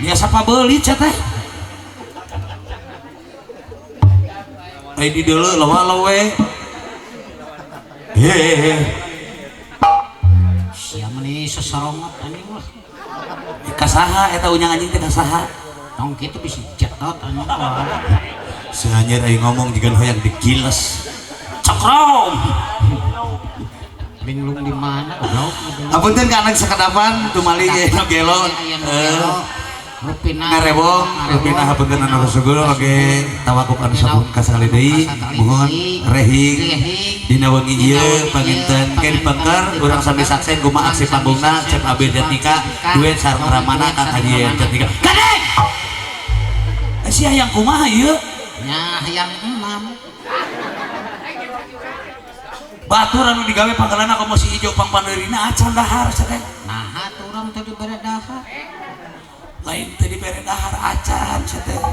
Biasa pabelit sia teh. Ai di deuleu loba lowe. Hehehe. Sia meni seserongot anjing lah. Ka saha eta unyang anjing teh ka saha? Tong kitu bisa cetot anjing wah. Si anjir aing ngomong jigan hoyong digiles. Cokrom. Linglung di mana goblok. Apunten ka anak sakadapan tumali ge nu gelo. Aya nu gelo. Rupina Ngarewong rupina hapunten anu sugul oge tawakuf anu sabun kasakali deui mohon rehing dina wengi ieu panginten ke dipengker urang sami saksen kumaha aksi panggungna Cep Abir Jatnika duet sareng Ramana Kang Haji Jatnika kadek si hayang kumaha ieu nya hayang enam batur anu digawe panggalana komo si ijo pangpandeurina acan dahar cenah nah atuh urang teh dibere dahar lain teh dibere dahar acan cenah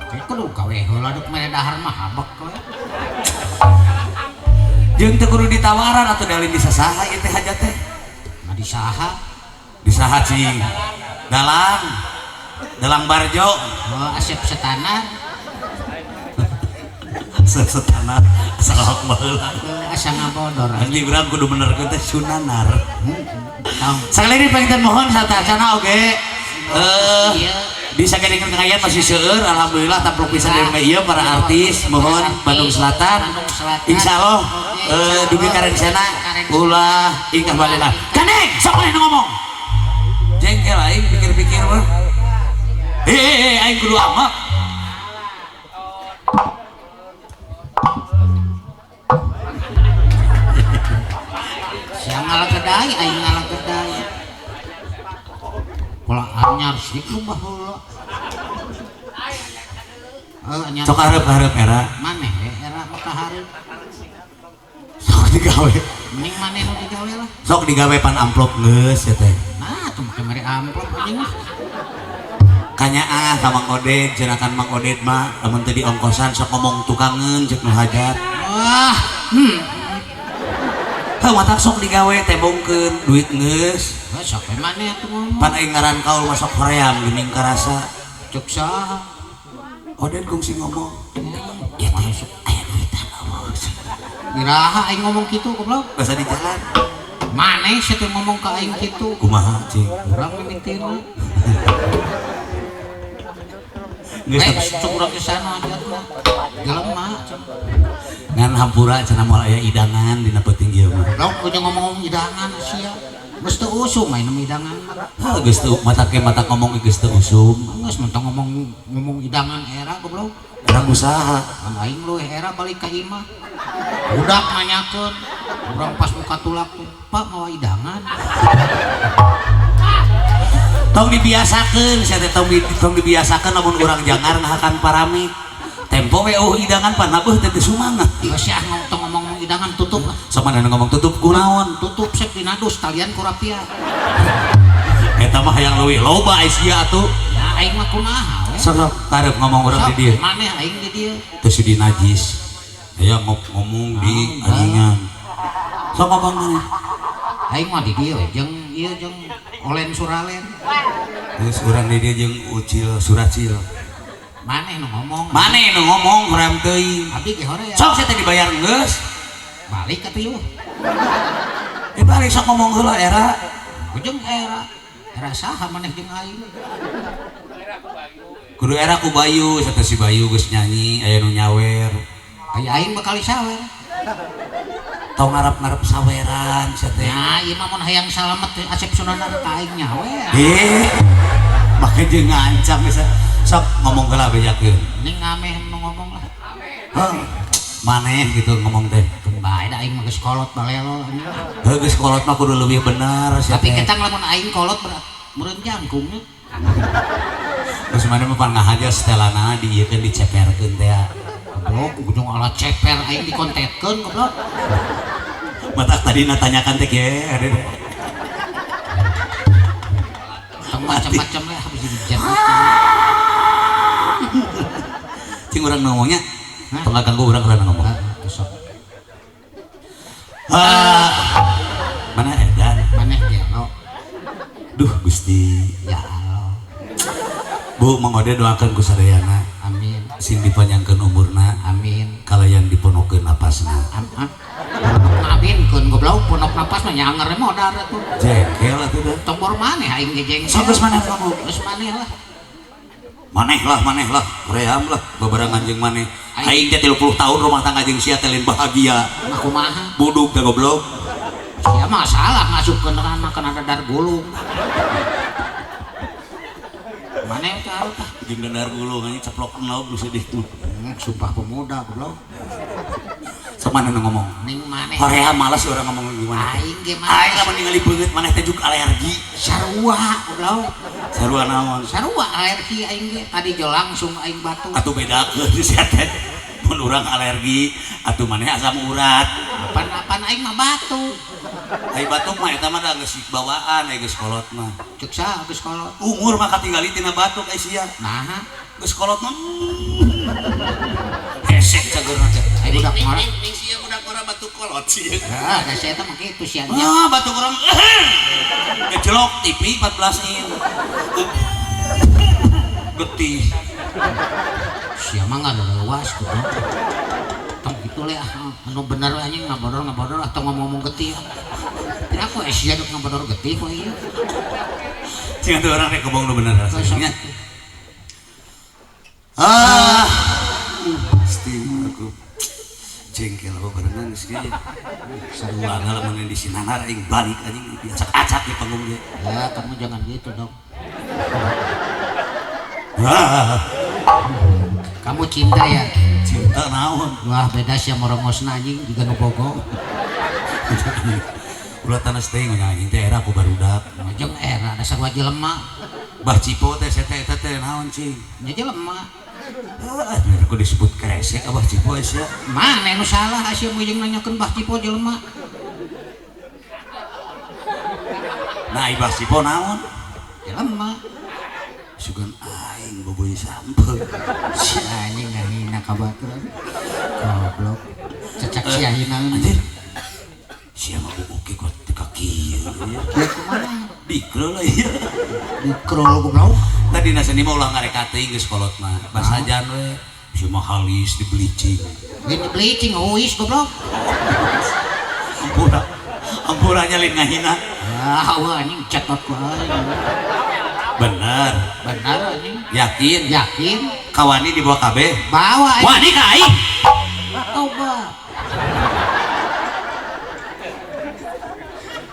teh kudu gawe heula duk mere dahar mah habek we jeung teu kudu ditawaran atuh dalin disasaha ieu teh hajat teh nah disaha disaha cing dalang dalang Barjo oh, Asep Setanar Asep Setanar salahok baheula asa ngabodor anjing urang kudu benerkeun teh Sunanar tong sakali deui panginten mohon satacana oge bisa geuningan kekayaan masih seueur alhamdulillah taplok pisan deui ieu para artis mohon Bandung Selatan insyaallah dugi ka rencana ulah ingkah balena gandeng sok maneh nu ngomong jengkel aing pikir-pikir mah aing kudu amak sia ngalagedai aing ngalagedai pola anyar sih lu baheula sok hareup-hareup era maneh era mah ka hareup sok digawe mending maneh nu digawe lah sok digawe pan amplop geus ya teh nah atuh make mere amplop anjing mah kanyaah ka Mang Oded cenah Mang Oded mah lamun teu diongkosan sok ngomong tukangeun ceuk nu hajat wah heuh matak sok digawe tembongkeun duit geus sok we maneh atuh ngomong pan aing ngaran kaul mah sok hoream geuning karasa cek saha Oded kungsi ngomong ya teh aya duitan eueuh iraha aing ngomong kitu goblok basa di jalan maneh sia teh ngomong ka aing kitu kumaha cing urang mimitina geus cuk urang ke sana aja mah jelema ngan hampura cenah moal aya idangan dina peuting ieu mah goblok kudu ngomong idangan sia geus teu usum aing mah idangan mah heuh geus teu matak ge matak ngomong geus teu usum geus mentang ngomong idangan era goblok urang usaha kan aing leuwih era balik ka imah budak nanyakeun urang pas muka tulak Pak mawa idangan tong dibiasakeun sia teh tong dibiasakeun lamun urang jangar ngahakan paramik tempo we eueuh idangan panabeuh teh teu sumangat geus sia tong ngomong idangan tutup lah sok mana ngomong tutup kunaon tutup sek dinadus talian ku rapia eta mah hayang leuwih loba ai sia atuh ya aing mah kumaha we sok tareup ngomong urang di dieu maneh aing di dieu teu sudi najis aya ngomong di anjingan sok ngomong maneh aing mah di dieu jeung ieu jeung olen suralen geus urang di dieu jeung ucil suracil maneh nu ngomong maneh nu ngomong hoream teuing abdi ge hoream sok sia teh dibayar geus balik atuh ieu balik sok ngomong heula era jeung era era saha maneh jeung aing kudu era ku Bayu sia teh si Bayu geus nyanyi aya nu nyawer aya aing bakal sawer tong ngarep-ngarep saweran sia teh nah ieu mah mun hayang salamet Asep Sunanar ka aing nyawer make jeung ngancam geus sok ngomong heula bejakeun ning ngameh nu ngomong lah heuh maneh gitu ngomong teh bae da aing mah geus kolot balelo anjing heuh geus kolot mah kudu leuwih bener sia tapi ketang lamun aing kolot berat meureun jangkung nya geus maneh mah pan ngahaja setelanana diieukeun diceperkeun teh goblok ujung ala ceper aing dikontetkeun goblok matak tadi natanyakan teh kieu macam-macam lah habis dijat cing urang ngomongnya tong ganggu urang urang ngomong mana edan maneh gelo duh Gusti ya Bu Mang Ode doakeun ku sadayana. Amin. Sing dipanjangkeun umurna. Amin. Kalayan diponokeun napasna. Amin keun goblok ponok napas mah nyanger modar atuh. Jengkel atuh da. Tong bor maneh aing ge jengkel. Sok geus maneh kamu. Geus maneh lah. Maneh lah, ream lah babarengan jeung maneh. Aing teh 30 tahun rumah tangga jeung sia teh lain bahagia. Mah kumaha? Budug teh goblok. Sia mah salah ngasupkeun kana kana dadar gulung. Maneh teh tah jeung dadar gulung anjing ceplok endog nu sedih tuh. Sumpah pemuda goblok. Sama nu ngomong. Ning maneh. Korea malas orang ngomong gimana. Aing ge mah. Aing lamun ningali beungeut maneh teh juk alergi. Sarua goblok. Sarua naon? Sarua alergi aing ge. Tadi ge langsung aing batuk. Atuh bedakeun sia teh. Mun urang alergi atuh maneh asam urat. Apan-apan aing mah batuk. Ai batuk mah eta mah da geus bawaan ai geus kolot mah. Ceuk saha geus kolot? Umur mah katinggali tina batuk ai sia. Naha? Geus kolot mah. Hesek cageurna teh. Ai budak ngora. Ning sia budak ngora batuk kolot sia. Heeh, da sia eta mah kitu sia. Ah, batuk urang. Gejelok TV 14 in. Getih. Sia mah ngareuwas goblok. Tong kitu le ah, anu bener anjing ngabodor-ngabodor atau ngomong-ngomong getih. Tidak aku sia duk ngabodor getih kok ieu. Cing atuh urang rek ngomong nu bener rasanya. Ah. Pasti aku jengkel apa barengan geus ge. Sarua lamun di sinanar aing balik anjing diacak-acak di panggung ge. Ya, kamu jangan gitu dong. Wah. Kamu cinta ya? Cinta naon? Wah, beda sia morongosna anjing jiga nu bogo. Ulah tanas teh anjing teh era ku barudak. Jeung era dasar wa jelema. Bah Cipo teh teh eta teh naon cing? Nya jelema. Heeh, aku disebut kresek Abah Cipo sia. Mana nu salah sia mah jeung nanyakeun Bah Cipo jelema. Nah, Abah Cipo naon? Jelema. Sugan aing boboy sampeu. Si anjing ngahina ka batur. Goblok. Cecak sia hina. Anjir. Sia mah oke kok teu ka kieu. Kieu kumaha? Dikrol ieu. Dikrol goblok. Tadi seni mah ulah ngareka teuing geus kolot mah. Basajan we. Si mah halis di bleaching. Lain di bleaching huis goblok. Ampura. Ampura nya lain ngahina. Ah, wah anjing cetot ku aing. Bener. Bener anjing. Yakin? Yakin. Kawani dibawa kabeh? Bawa. Wani ka aing. Toba.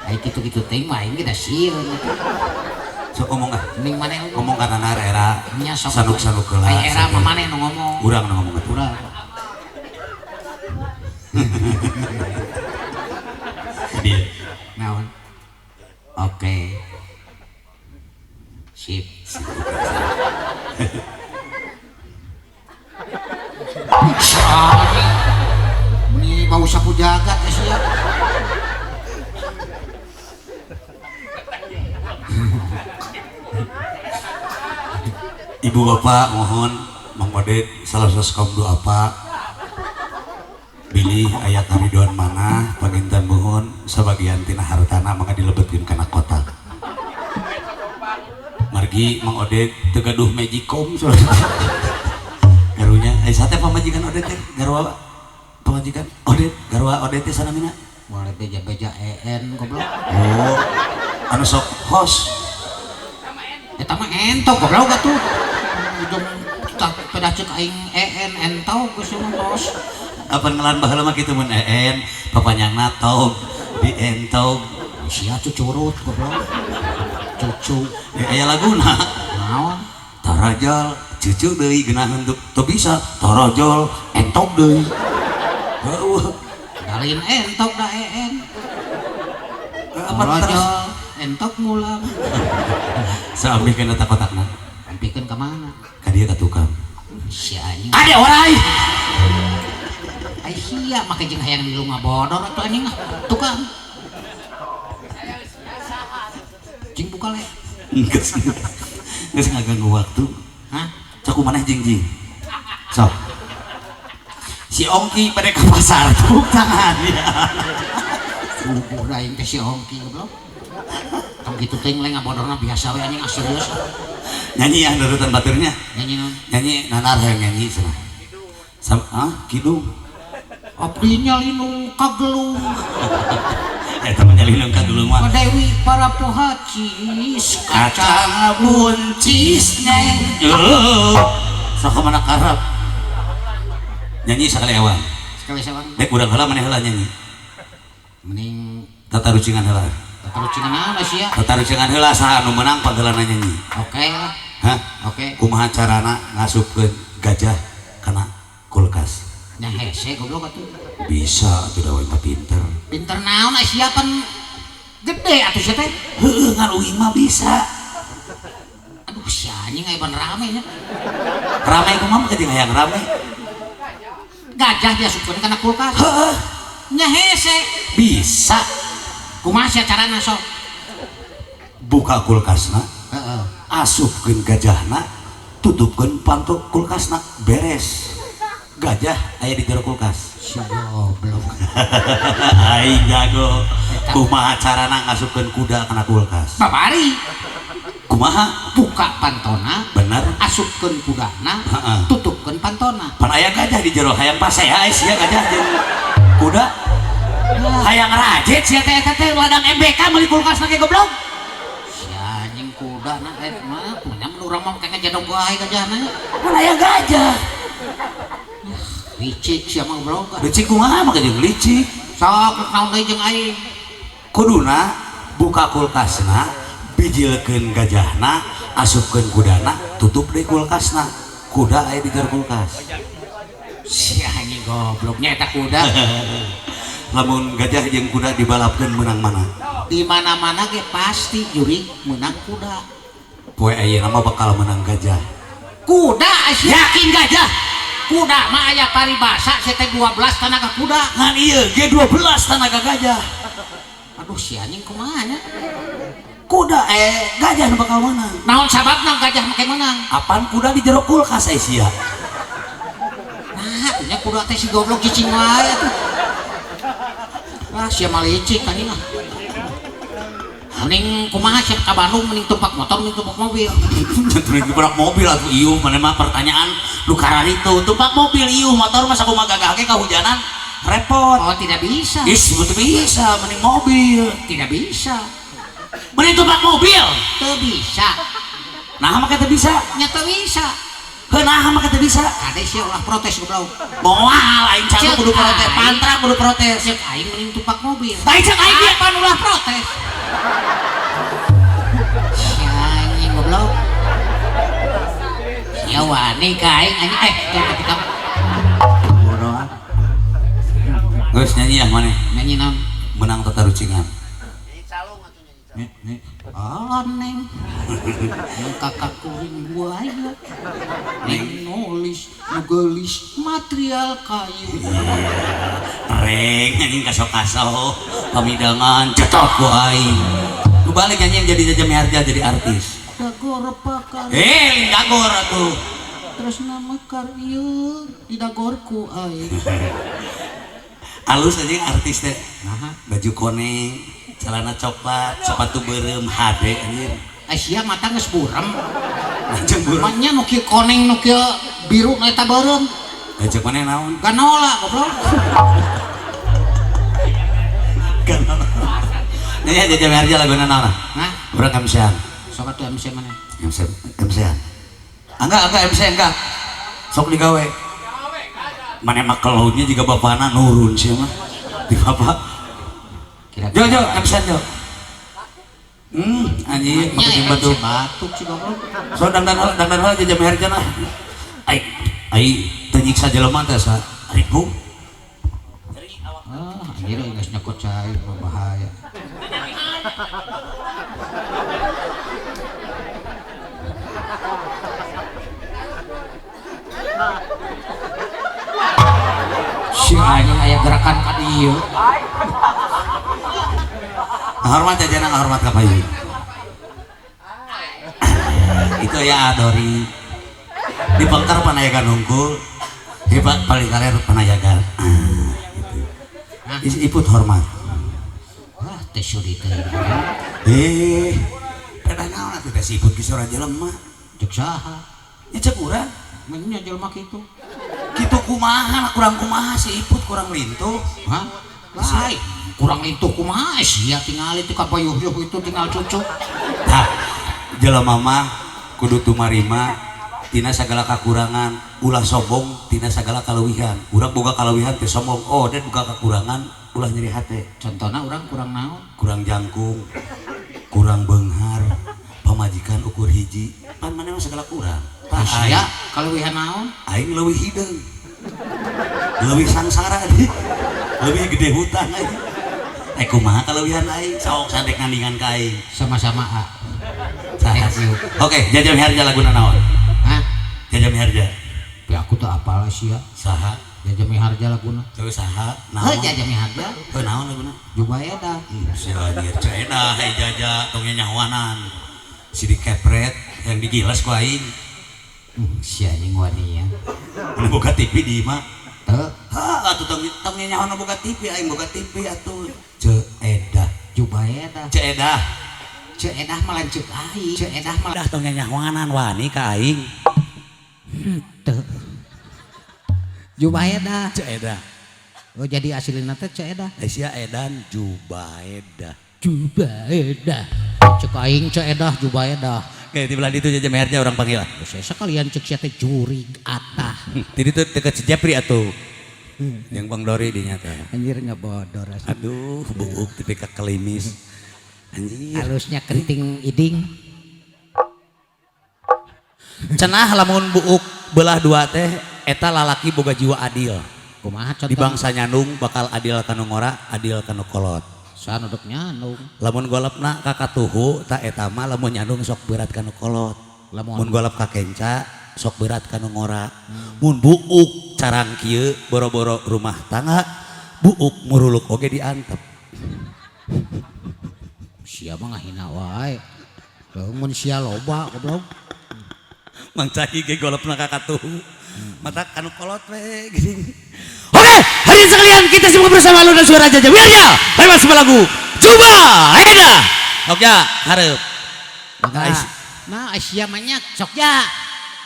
Ai kitu-kitu teh mah aing ge da sieun. Sok ngomong ah. Ning maneh ngomong ka nanar era. Nya sok sanuk-sanuk heula. Ai era mah maneh nu ngomong. Urang nu ngomong atuh. Urang. Dia. Naon? Oke. Sip. Ini bau sapu jagat ya sia. Ibu bapak mohon Mang Oded salah satu kaum doa apa bilih aya karidoan mana panginten mohon sabagian tina hartana mangga dilebetkeun kana kotak. Margi Mang Oded teu gaduh magicom garunya ai sate pamajikan Oded teh garwa pamajikan Oded garwa Oded teh sanamina moal beja-beja EN goblok. Oh anu sok host eta mah entok goblok atuh ujung tah pedah ceuk aing EN entok geus mah host apa ngelan baheula mah kitu mun EN papanjangna tog di entog sia cucurut goblok cucu ya aya laguna naon tarajal cucu deui geunaheun teu bisa tarajal entok deui heueuh dalin entok da EN apa tarajal entok mulang saambikeun eta kotakna ampikeun ka mana ka dieu ka tukang sia anjing ade orai ai sia make jeung hayang di rumah bodor atuh anjing ah tukang cing buka le geus geus ngaganggu waktu. Hah? Sok maneh jing-jing. Sok. Si Ongki pada ke pasar tepuk tangan ya. Udah aing teh si Ongki goblok. Tong kitu teh le ngabodorna biasa we anjing ah serius. Nyanyi ya nurutan baturnya. Nyanyi naon? Nyanyi nanar hayang nyanyi cenah. Ah, kidung. Abdi nyalinung kagelung. Eta mah nyalinung kagelung mah. Dewi para pohacis kacang buncis neng. Sok mana karep. Nyanyi sakali ewang. Sekali sewang. Dek urang heula maneh heula nyanyi. Mending tatarucingan heula. Tatarucingan naon sia? Tatarucingan heula saha anu meunang panggeulana nyanyi. Oke lah. Hah? Oke. Kumaha carana ngasupkeun gajah kana kulkas? Nya hese goblok atuh. Bisa atuh da we mah pinter. Pinter naon sia pan gede atuh sia teh. Heueuh ngan uing mah bisa. Aduh sia anjing aya ban rame nya. Rame kumaha mah jeung hayang rame. Gajah diasupkeun kana kulkas. Heueuh. Nya hese. Bisa. Kumaha sia carana sok? Buka kulkasna. Heeh. Asupkeun gajahna, tutupkeun pantu kulkasna, beres. Gajah aya di jero kulkas. Si goblok. Aing jago. Kumaha carana ngasupkeun kuda kana kulkas? Babari. Kumaha? Buka pantona. Bener. Asupkeun kudana, heeh. Tutupkeun pantona. Pan aya gajah di jero hayang pasea sia gajah jeung kuda. Hayang rajet sia teh eta teh ladang MBK meuli kulkasna ge goblok. Sia anjing kudana eh mah punya mun urang mah make jadog wae gajahna. Pan aya gajah. Licik sia mah goblok. Licik kumaha mah jeung licik. Sok naon deui jeung aing. Kuduna buka kulkasna, bijilkeun gajahna, asupkeun kudana, tutup deui kulkasna. Kuda aya di jero kulkas. Sia anjing gobloknya eta kuda. Lamun gajah jeung kuda dibalapkeun meunang mana? Di mana-mana ge pasti jurig meunang kuda. Poe ayeuna mah bakal meunang gajah. Kuda sia. Yakin gajah. Kuda mah aya paribasa sia teh 12 tanaga kuda. Ngan ieu ge 12 tanaga gajah. Aduh si anjing kumaha nya? Kuda gajah nu bakal meunang. Naon sababna gajah make meunang? Apan kuda di jero kulkas aya sia. Nah, nya kuda teh si goblok cicing wae atuh. Ah sia mah licik anjing ah. Mending kumaha sia ka Bandung mending tumpak motor mending tumpak mobil. Mending tumpak mobil atuh iuh maneh mah pertanyaan nu kararitu. Tumpak mobil iuh motor mah sakumaha gagah ge kahujanan repot. Oh tidak bisa. Ih, betul bisa mending mobil. Tidak bisa. Mending tumpak mobil. Teu bisa. Nah mah teu bisa. Nya teu bisa. Heuh nah mah teu bisa. Kade sia ulah protes goblok. Moal aing canggung kudu protes, pantra kudu protes. Cek aing mending tumpak mobil. Bae cek aing pan ulah protes. Sia anjing goblok. Sia wani ka aing anjing ketika bodoh. Geus nyanyi ah maneh. Nyanyi naon? Menang tatarucingan. Nih, nih. Alah neng. Yang kakak kuring buaya. Neng nulis, nugelis material kayu. Reng anjing kaso-kaso pamidangan cetok ku aing. Nu balik nyanyi yang jadi Jaja Miharja jadi artis. Dagor pakar. Lin dagor atuh. Terus nama mekar ieu di dagorku aing. Alus anjing artis teh. Naha? Baju koneng, celana coklat, sepatu beureum hade anjir. Sia mata geus burem. Lanjut burem. Manya nu kieu koneng nu kieu biru nu eta beureum. Da ceuk maneh naon? Ganola goblok. Ganola. Nih Jaja Miharja laguna naon? Hah? Urang MC-an. Sok atuh MC maneh. MC MC-an. Enggak MC enggak. Sok digawe. Maneh mah kelaunya juga bapana nurun sih mah. Di bapak. Kira-kira. Jo MC jo. Anjing make batuk. Batuk sih goblok. So dandan heula Jaja Miharja nah. Ai ai teu nyiksa jelema teh sa. Ribu. Ah, anjir geus nyokot cai bahaya. Si anjing aya gerakan ka dieu. Hormat aja nang hormat ka payun. Itu ya Adori. Di pengker panayagan hungkul, hebat paling kaler panayagan. Gitu. Iput hormat. Wah, teh suri teh. Pedah naon atuh teh si Iput ge saurang jelema. Cek saha? Ya cek urang. Nya jelema kitu. Kitu kumaha, kurang kumaha si Iput kurang lintuh. Hah? Lain, kurang lintuh kumaha sia tingali teh ka payuh-yuh itu tinggal cucuk. Tah, jelema mah kudu tumarima tina sagala kakurangan, ulah sombong tina sagala kaleuwihan. Urang boga kaleuwihan teh sombong, oh dan boga kakurangan ulah nyeri hate. Contohna urang kurang naon? Kurang jangkung, kurang beunghar, pamajikan ukur hiji. Pan maneh mah sagala kurang. Tah Sia kaleuwihan naon? Aing leuwih hideung. Leuwih sangsara deui. Leuwih gede hutang aing. Eh kumaha kaleuwihan aing? Sok sadek ngandingan ka aing. Sama-sama A. Thank you. Oke, Jaja Miharja laguna naon? Hah? Jaja Miharja. Ya aku tuh apal sia. Saha? Jaja Miharja laguna. Teu saha? Heuh Naon? Jaja Miharja. Heuh naon laguna? Jubaedah. Si anjir cedah hei Jaja tong nyahoanan. Si dikepret yang digilas ku aing. Si anjing wani ya. Anu boga TV di imah. Teu. Hah, atuh tong tong nyahoan boga TV aing boga TV atuh. Ceedah. Jubaedah. Ceedah. Ceedah mah lanceuk aing. Ceedah mah dah tong nyahoanan wani ka aing. Teu. Jubaedah. Ceedah. Oh jadi aslina teh Ceedah. Sia edan Jubaedah. Jubaedah. Cek aing Ceedah Jubaedah. Oke, di belah ditu Jaja Miharja orang panggil lah. Saya sekalian cek sia teh jurig atah. Jadi itu dekat si Jepri atuh. Yang Bang Dori dinya teh. Anjir ngebodor asli. Aduh, buuk tepi ka kelimis. Anjir. Halusnya kenting iding. Cenah lamun buuk belah dua teh eta lalaki boga jiwa adil. Kumaha Di contoh? bangsa nyandung bakal adil kanu ngora, adil kanu kolot. Saha nu dek nyandung? Lamun golepna ka katuhu ta eta mah lamun nyandung sok berat kanu kolot. Lamun Mun golep ka kenca sok berat kanu ngora. Mun buuk carang kieu boro-boro rumah tangga, buuk muruluk oge diantep. Sia mah ngahina wae. Heuh mun sia loba goblok. Mang Cai ge golepna ka katuhu. Mata kanu kolot we geuning. Oke, hadirin sekalian kita semua bersama Alun dan Suara Jaja Miharja lewat sebuah lagu Jubaedah. Oke, hareup. Nah, nah sia mah nya sok ja.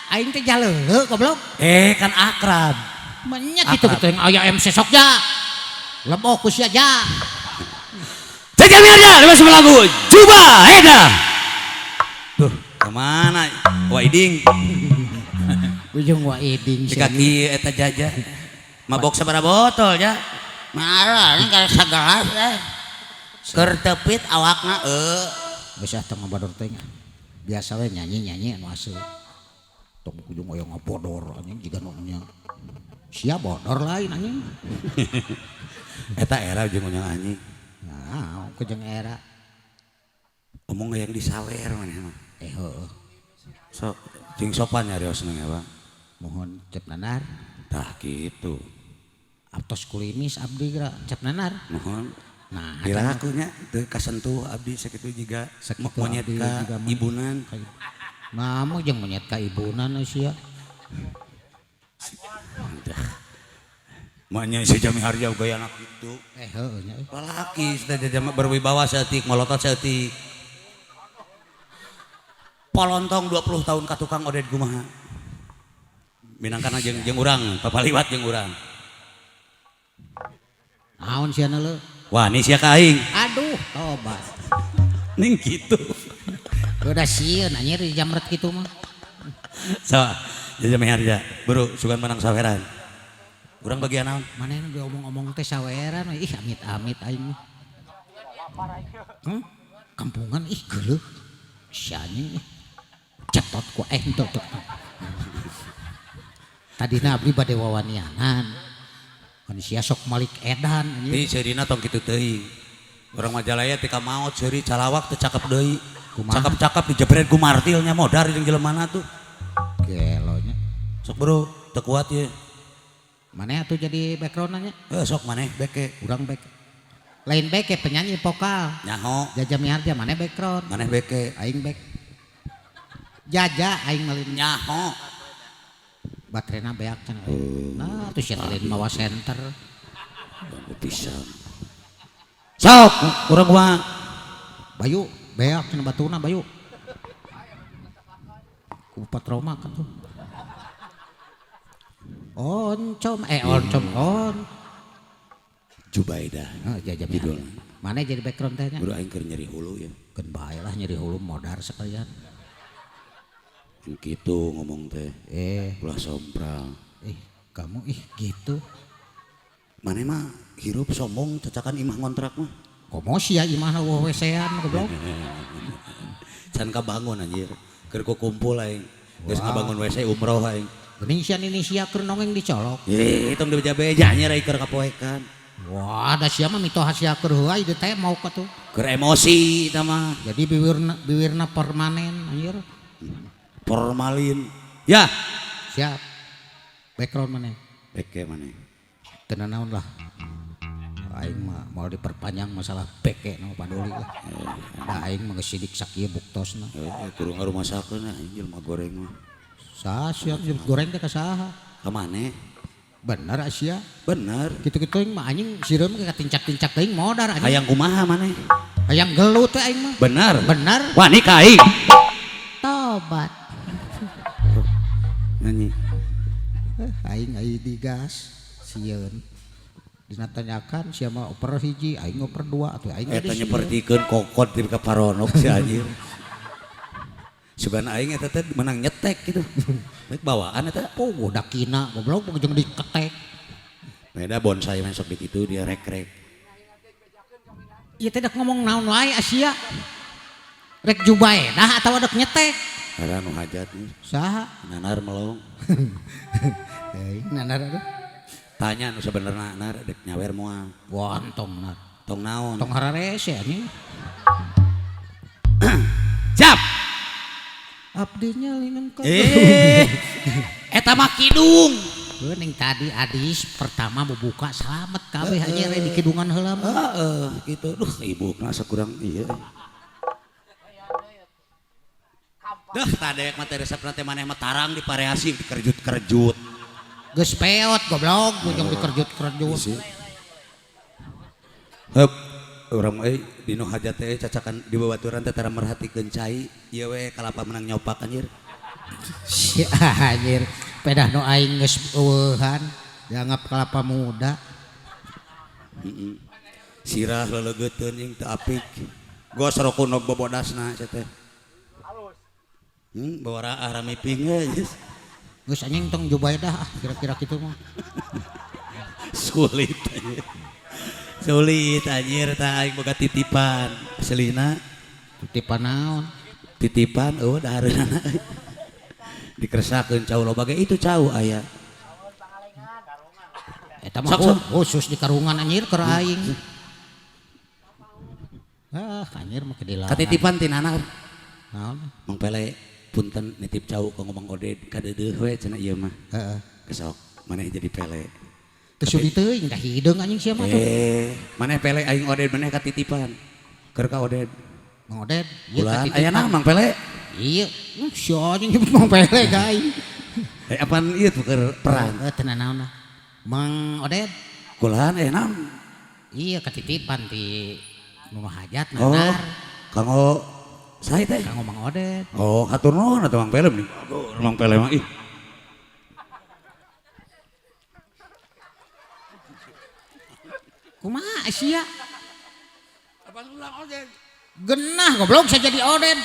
Aing teh jaleuleuh goblok. Eh kan akrab. Menya kitu kitu yang aya MC sok ja. Leboh ku sia ja. Jaja Miharja lewat sebuah lagu Jubaedah. Tuh, kemana? Wa iding. Ujung wa iding Di kaki eta Jaja. Mabok sabaraha botol ya? Marah ini kada sagelas eh. Keur tepit awakna eueuh. Geus ah teu ngabodor teh nya. Biasa we nyanyi-nyanyi anu aseup. Tong ujung aya ngabodor anjing jiga nu nya. Sia bodor lain anjing. Eta era jeung unyang anjing. Nah, ku jeung era. Omong yang disawer maneh mah. Eh heueuh. Sok cing sopan nyariosna nya, Bang. Mohon cep nanar. Tah kitu. Atos kulimis abdi geura cep nanar. Mohon. Nah, Piraku nya teu kasentuh abdi sakitu jiga Sakitu monyet abdi ka jiga mah. ibunan. Nah, mau jeung monyet ka ibunan sia. Maknya si Jami Harja gaya anak itu. Eh heueuh nya. Lalaki sudah jajah berwibawa saeutik, molotot saeutik. Polontong 20 tahun ka tukang oded kumaha. Minangkana jeung jeung urang, papaliwat jeung urang. Naon sia leuleuh? Wah, ini sia ka aing. Aduh, tobat. Ning kitu. Udah sieun anjir di jamret kitu mah. So, Jaja Miharja, bro, sugan menang saweran. Urang bagian naon? Manehna diomong-omong teh saweran we. Ih amit-amit aing mah. Kampungan ih geuleuh. Si anjing ih. Cetot ku aing teu teu. Tadina abdi bade wawanianan. Kan sia sok malik edan anjing. Ih, seurina tong kitu teuing. Urang Majalaya ti ka maot seuri calawak teu cakep deui. Kumaha? Cakep-cakep dijebret ku martil nya modar jeung jelemana tuh. Gelo nya. Sok bro, teu kuat ye. Maneh atuh jadi background nya? Eh sok maneh beke. Urang back. Lain beke penyanyi vokal. Nyaho. Jaja Miharja maneh background. Maneh beke. Aing back. Jaja aing malin Nyaho. Baterena beak cenah. Nah, atuh sia lain mawa center. Pisan. Sok urang kumaha? Bayu beak cenah batuna Bayu. Ku patroma kan tuh. Oncom oncom on. Jubaidah. Oh, jajab judulna. Mana jadi background teh nya? Guru aing keur nyeri hulu ya. Keun bae lah nyeri hulu modar sekalian. Gitu ngomong teh. Ulah sompral. Kamu gitu. Maneh mah hirup sombong cacakan imah ngontrak mah. Komo sia imah eueuh WC-an goblok. Can kabangun anjir. Keur kukumpul aing. Geus ngabangun WC umroh aing. Geuning sia nini sia keur nongeng dicolok. Tong dibeja-beja anjir aing keur kapoekan. Wah, da sia mah mitoha sia keur heula ieu teh mau ka tuh. Keur emosi eta mah. Jadi biwirna permanen anjir. Formalin. Ya. Siap. Background maneh. Beke maneh. Teu naon lah. Aing mah mau diperpanjang masalah beke nu paduli lah. Da aing mah geus sidik sakieu buktosna. Kudu ngarumasakeun aing jelema goreng mah. Saha sia goreng teh ka saha? Ka maneh? Bener sia. Bener. Kitu-kitu aing mah anjing sireum ge katincak-tincak teuing modar anjing. Hayang kumaha maneh? Hayang gelut teh aing mah. Bener. Bener. Wani ka aing. Tobat. Nyanyi. Aing ai digas sieun. Dina tanyakan sia mah oper hiji, aing oper dua atuh aing eta nyepertikeun kokot di ka paronok si anjir. Sugan aing eta teh menang nyetek gitu. Baik bawaan eta. Pogo dakina goblok jeung diketek. Beda bonsai mah sok di kitu dia rek-rek. Ieu teh dek ngomong naon wae asia. Rek jubaedah atawa dek nyetek. Karena nu hajat nih. Saha? Nanar melong. Nanar aduh. Tanya nu sebenarnya nar dek nyawer moal. Wah, tong nar. Tong naon? Tong hararese anjing. Siap. Abdinya lingan ka. Eta mah kidung. Geuning tadi adis pertama bubuka salamet kabeh anjir di kidungan heula mah. Heeh, gitu. Duh, ibukna sakurang ieu. Duh, tadek mah teh resepna teh maneh mah tarang dipareasi dikerjut-kerjut. Geus peot goblok ujung dikerjut-kerjut. Heup, urang euy dinu hajat teh cacakan di babaturan teh tara merhatikeun cai, ieu we kalapa menang nyopak anjir. Si anjir, pedah nu aing geus eueuhan dianggap kalapa muda. Heeh. Sirah leleugeuteuun jeung teu apik. Gos rokunog bobodasna sia teh. Bawa raah rame ping geus. Geus anjing tong Jubaidah ah kira-kira kitu mah. Sulit anjir. Sulit anjir tah aing boga titipan. Selina titipan naon? Titipan eueuh dahareunana. Dikeresakeun cau loba ge itu cau aya. Eta mah khusus di karungan anjir keur aing. Ah anjir mah kedilaan. Katitipan ti nanar. Naon? Mang Pele punten nitip cau ka ngomong Oded kadeudeuh we cenah ieu mah. Heeh. Kesok maneh jadi pele. Teu sudi teuing da hideung anjing sia mah tuh. Maneh pele aing Oded maneh katitipan. Keur ka Oded. Mang Oded ieu katitipan. Aya naon Mang Pele? Iya, sia anjing nyebut Mang Pele ka aing. Apaan ieu tuh keur perang? Heuh teu nanaon lah. Mang Oded. Kulahan aya naon? Iya katitipan ti nu hajat nanar. Oh, kanggo saya teh. Kanggo Mang Oded. Oh, hatur nuhun atuh Mang Pele nih. Mang Pele mah ih. Kumaha sia? Apaan ulang Oded? Genah goblok saya jadi Oded.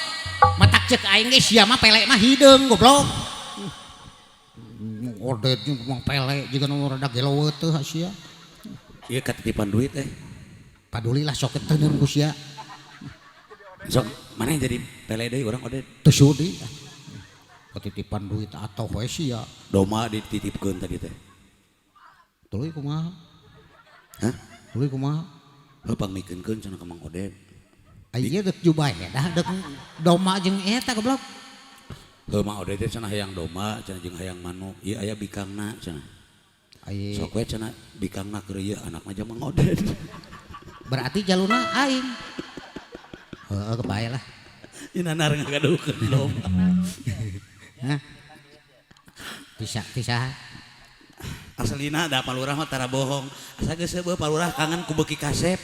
Matak cek aing ge sia mah pele mah hideung goblok. Oded jeung Mang Pele jiga nu rada gelo teh sia. Ieu katitipan duit teh. Padulilah sok teu ku sia. Sok mana jadi pele deui urang Oded? Teu sudi. Katitipan duit atau we sia. Doma dititipkeun tadi teh. Tuluy kumaha? Hah? Tuluy kumaha? Heuh pangmikeunkeun cenah ka Mang Oded. Ieu deuk Jubaidah deuk doma jeung eta goblok. Heuh Mang Oded teh cenah hayang doma cenah jeung hayang manuk. Ieu aya bikangna cenah. Sok we cenah bikangna keur ieu anakna jeung Mang Oded. Berarti jalurna aing. Heeh kebae lah. Ieu nanar ngagaduhkeun doma. Hah? Bisa. Aslina da palurah mah tara bohong. Asa geus heueuh palurah kangen ku beuki kasep.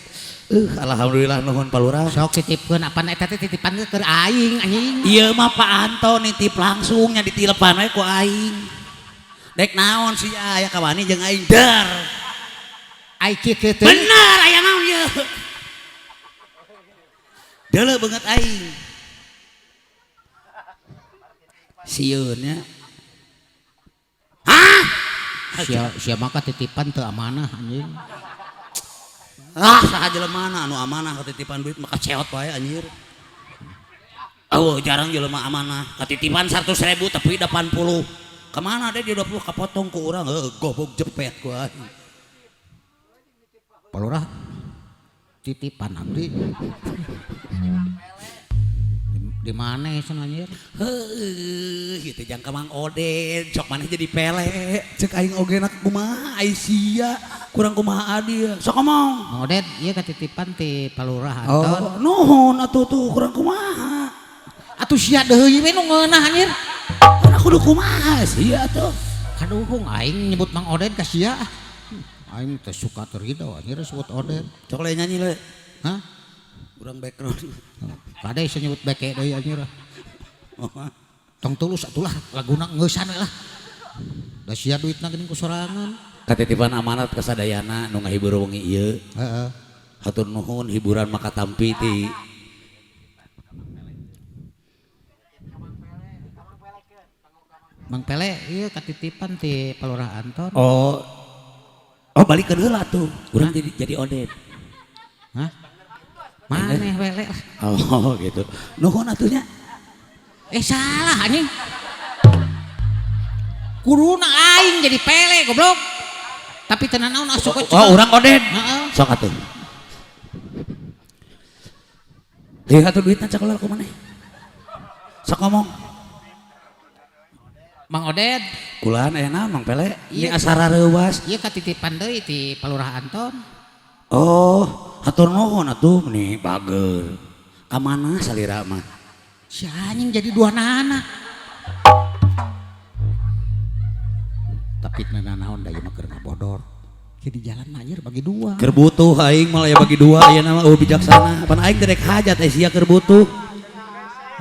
Alhamdulillah nuhun Pak Lurah. Sok titipkeun apan eta teh titipan keur aing anjing. Ieu mah Pak Anto nitip langsung nya ditilepan we ku aing. Dek naon sia aya kawani jeung aing dar. Ai kieu teh. Bener aya naon ieu. Deuleu beungeut aing. Sieun nya. Hah? Sia sia mah titipan teu amanah anjing. Ah, saha jelema anu amanah katitipan duit maka ceot wae anjir. Oh, jarang jelema amanah. Katitipan 100.000 tapi 80. Kemana deh dia 20 kapotong ku urang, heuh gobok jepet ku aing. Pak Lurah titipan abdi. Di mana cenah anjir? Heuh, kitu jang ka Mang Oden, sok maneh jadi pele. Cek aing oge nak kumaha ai sia, kurang kumaha adil. Sok ngomong. Mang Oden ieu katitipan ti Pak Lurah Anton. Oh, nuhun atuh tuh kurang kumaha. Atuh sia deui we nu ngeunah anjir. Kan kudu kumaha sia atuh. Kaduhung aing nyebut Mang Oden ka sia. Aing teh suka teu ridho anjir sebut Oden. Sok le nyanyi le. Hah? Urang background. Kade sia nyebut beke deui anjir. Tong tulus atulah laguna ngeusan we lah. Da sia duitna geuning ku sorangan. Katitipan amanat kasadayana nu ngahibur wengi ieu. Heeh. Hatur nuhun hiburan maka tampi ti Mang Pele ieu katitipan ti Pak Lurah Anton. Oh. Oh balikeun heula tuh. Urang jadi Oden. Hah? Maneh we le lah. Oh gitu. Nuhun atuh nya. Salah anjing. Kuduna aing jadi Pele goblok. Tapi teu nanaon asup we. Oh, urang Oden. Heeh. Sok atuh. Heuh atuh duitna cakelar ku maneh. Sok ngomong. Mang Oded. Kulaan aya naon Mang Pele? Iya. Ini asara reuwas. Ieu katitipan deui ti Pak Lurah Anton. Oh, hatur nuhun atuh meni bager. Ka mana salira mah? Si anjing jadi dua nana. Tapi nanaon da ieu mah keur ngabodor. Ke di jalan mah anjir bagi dua. Keur butuh aing mah aya bagi dua ayeuna mah eueuh bijaksana. Pan aing teh rek hajat eh sia keur butuh.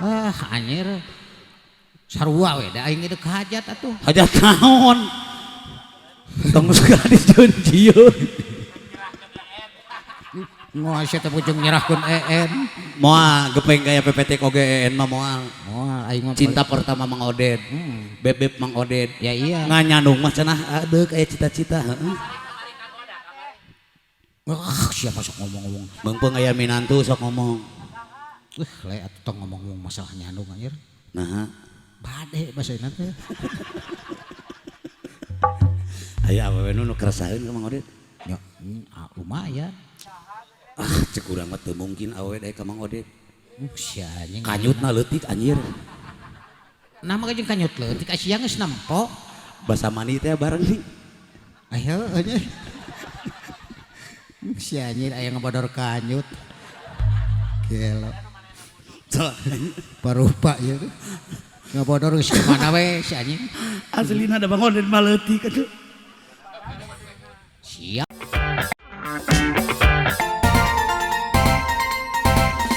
Ah, anjir. Sarua we da aing deuk hajat atuh. Hajat naon? Tong sekali jieun. Moal sia teh bujung nyerahkeun EN. Moal gepeng gaya PPT oge EN mah moal. Moal aing mah cinta pertama Mang Oded. Bebeb Mang Oded. Ya iya. Nganyandung mah cenah adeuk aya cita-cita heeh. Wah, siapa sok ngomong-ngomong. Meungpeung aya minantu sok ngomong. Le atuh tong ngomong-ngomong masalah nyandung anjir. Naha? Bade bahasa teh. Aya awewe nu keresaheun ka Mang Oded? Ya, lumayan. Ah, cek urang mah teu mungkin awewe daek ka Mang Oded. Sia anjing. Kanyutna leutik anjir. Nah mah jeung kanyut leutik sia geus nempo. Basa mani teh bareng nih. Ayo anjir. Si anjir aya ngebodor kanyut. Gelo. Parupa ieu. Ngebodor geus ka mana we si anjing. Aslina da Mang Oded mah leutik atuh.